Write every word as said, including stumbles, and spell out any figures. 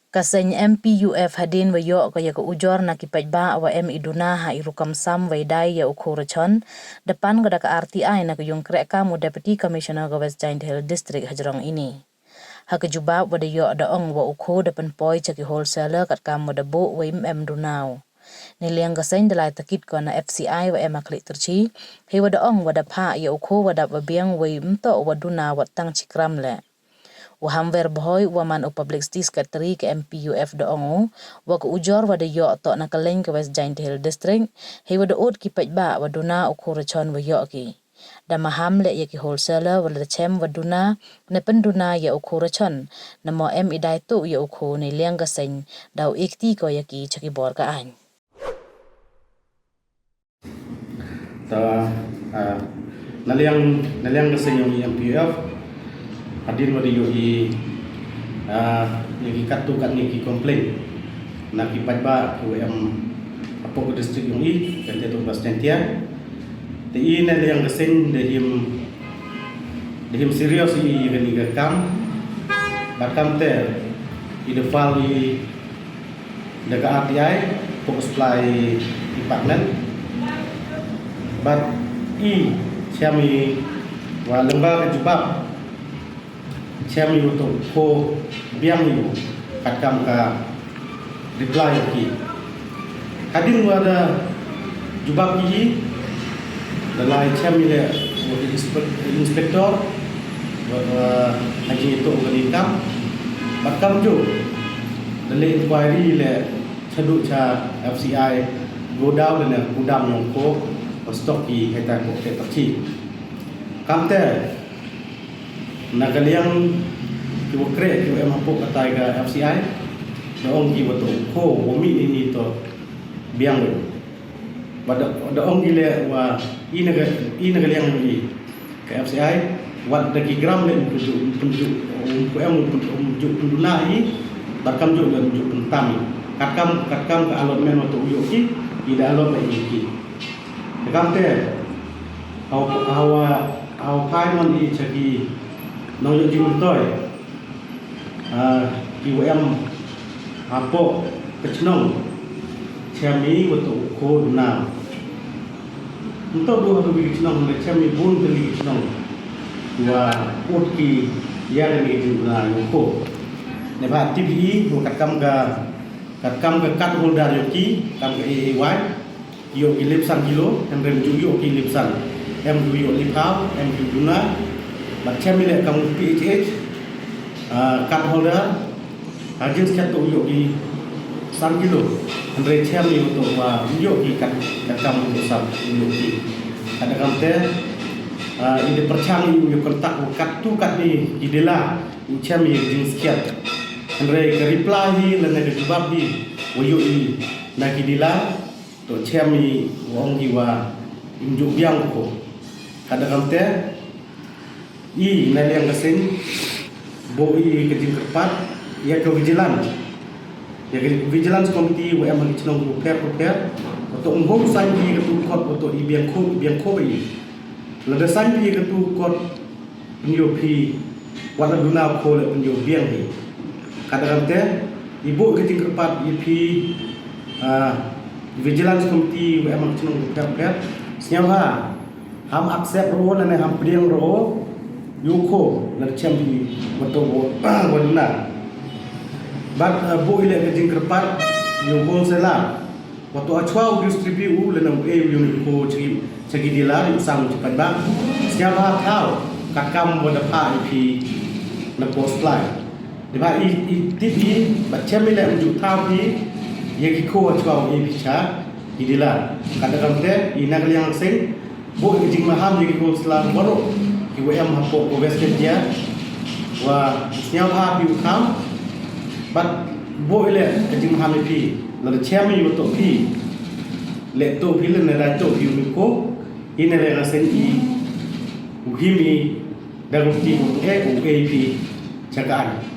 Ka seng M P U F hadien wa yoh ka ya ka ujor na ki paidbah wa em i duna ha i rukom sam wa i dai ya u kho rachon, da pan ka da ka R T I na ka yung krehkam u Deputy Commissioner ka West Jaintia Hills District hajrong ini. Ha ka jubab wa da yoh da ong wa u kho da pynpoi cha ki wholesaler katkam wa da buh wa im em duna u. Neiliang ka seng da lai takit ko na F C I wa em ha Khliehtyrshi, hei wa da ong wa da phah ya u kho wa dap wa biang wa im toh wa duna wa tang chi gram le. U Hamwer Bhoi wa man u Publicity Secretary ka M P U F da ong u, wa ka ujor wa da yoh toh na ka leng ka West Jaintia Hills District, hei wa da ot ki paidbah wa duna u kho rachon wa yoh ki. Da maham le ya ki wholesaler wa la chem wa duna, ne pynduna ya u kho rachon, na mo em i dai tuh ya u kho neiliang ka seng, da u ikti ko ya ki cha ki bor ka ain. Ta, ah, neiliang, neiliang ka seng yong i M P U F, hadien wa da yoh i, ah, ya ki katto katni ki complain na ki paidbah ki wa em hapoh ka district yong i, kate tu West Jaintia. Te i neiliang ka seng da him, da him serious i ya kani ka kam. Bad kamte i da file i da ka R T I, Food Supply Department. Bad i chem i wa lyngba ka jubab, chem i wa toh kho biang i u katkam ka reply ki. Hadien wa da jubab ki, da lai chem i le wa ka inspe-, inspector wa, wa ha jingtoh kani ka kam. Bad kamjooh da le inquiry le chaduh cha F C I godown ne kudam yong kho, wa stock ki hei ta ko te tachi. Kamte na ka liang ki wa kreh ki wa em hapoh katai ka F C I, da ong ki wa toh kho wa mih ini toh biang. Wa da, da ong ki le wa i na ka, i na ka liang i ka F C I, wat da ki gram le um pynju, um pynju, um pu em, um pynju, um ju pynduna i, bad kamjooh le um ju pyntam i. Katkam, katkam ka allotment wa toh u yoh ki, i da allot le i ki. Te kamte, hawa, hawa, hawa phai man i cha ki nongyoh jingmyntoi, ah, ki wa em hapoh ka chnong, chem i wa toh u kho duna. Nto du ha ka wi ka chnong, ne chem i bun tylli ki chnong wa ot ki ya kani ka jingduna yong kho. Neibhah tip i wa katkam ka, katkam ka card holder yong ki, kam ka A A Y, yoh ki lip san kilo, hynrei ym ju yoh ki lip san. Em ki yoh lip haw, em ki duna. Bad chem i le kam P H H, ah, card holder, ha jingskhem toh yoh ki san kilo. Hynrei chem i wa toh wa yoh ki kat, katkam toh sap yoh ki. Katkam te, ah, i da pyrchang i wa contact wa katto katni ki dealer, i chem i jingskhem. Hynrei ka reply hi lane ka jubab hi wa yoh i na ki dealer, toh chem i wa ong ki wa im ju biang ko. Katkam te, i neiliang ka seng buh i ka jingkyrpad ya ka vigilance, ya ka vigilance committee wa em ha ki chnong wa pher wa pher, wa toh ym hoi sign phi katu kot wa toh i biang kho, biang kho ba i. Lada sign phi katu kot pynyoo phi, wat la duna kho le pynyoo biang hi. Katkam te, i buh ka jingkyrpad ya phi, ah, vigilance committee wa em ha ki chnong wa pher wa pher, sngewbha ham accept ro lane ham pdiang ro yow kho lada chem phi wa toh wa, wa duna. Bad, ah, buh i le ka jingkyrpad ya u wholesaler wa toh hachwa u distribute u lane u e u yow kho cha ki, cha ki dealer, yow sang u cha paidbah, sngewbha thaw katkam wa da phah i phi na post line. Neibhah i, i tip i, bad chem i le ym ju thaw phi ya ki kho hachwa u e phi cha ki dealer. Katkam te, i na ka liang seng buh i ka jingmaham ya ki wholesaler waroh ki wa em hapoh ka West Jaintia, wa sngewbha phi u thaw, bad buh i le ka jingmaham ya phi, lada chem i wa toh phi, le toh phi lane da toh phi u mi ko, i na le ka seng i u him i da ka ti u e, u e phi cha ka an.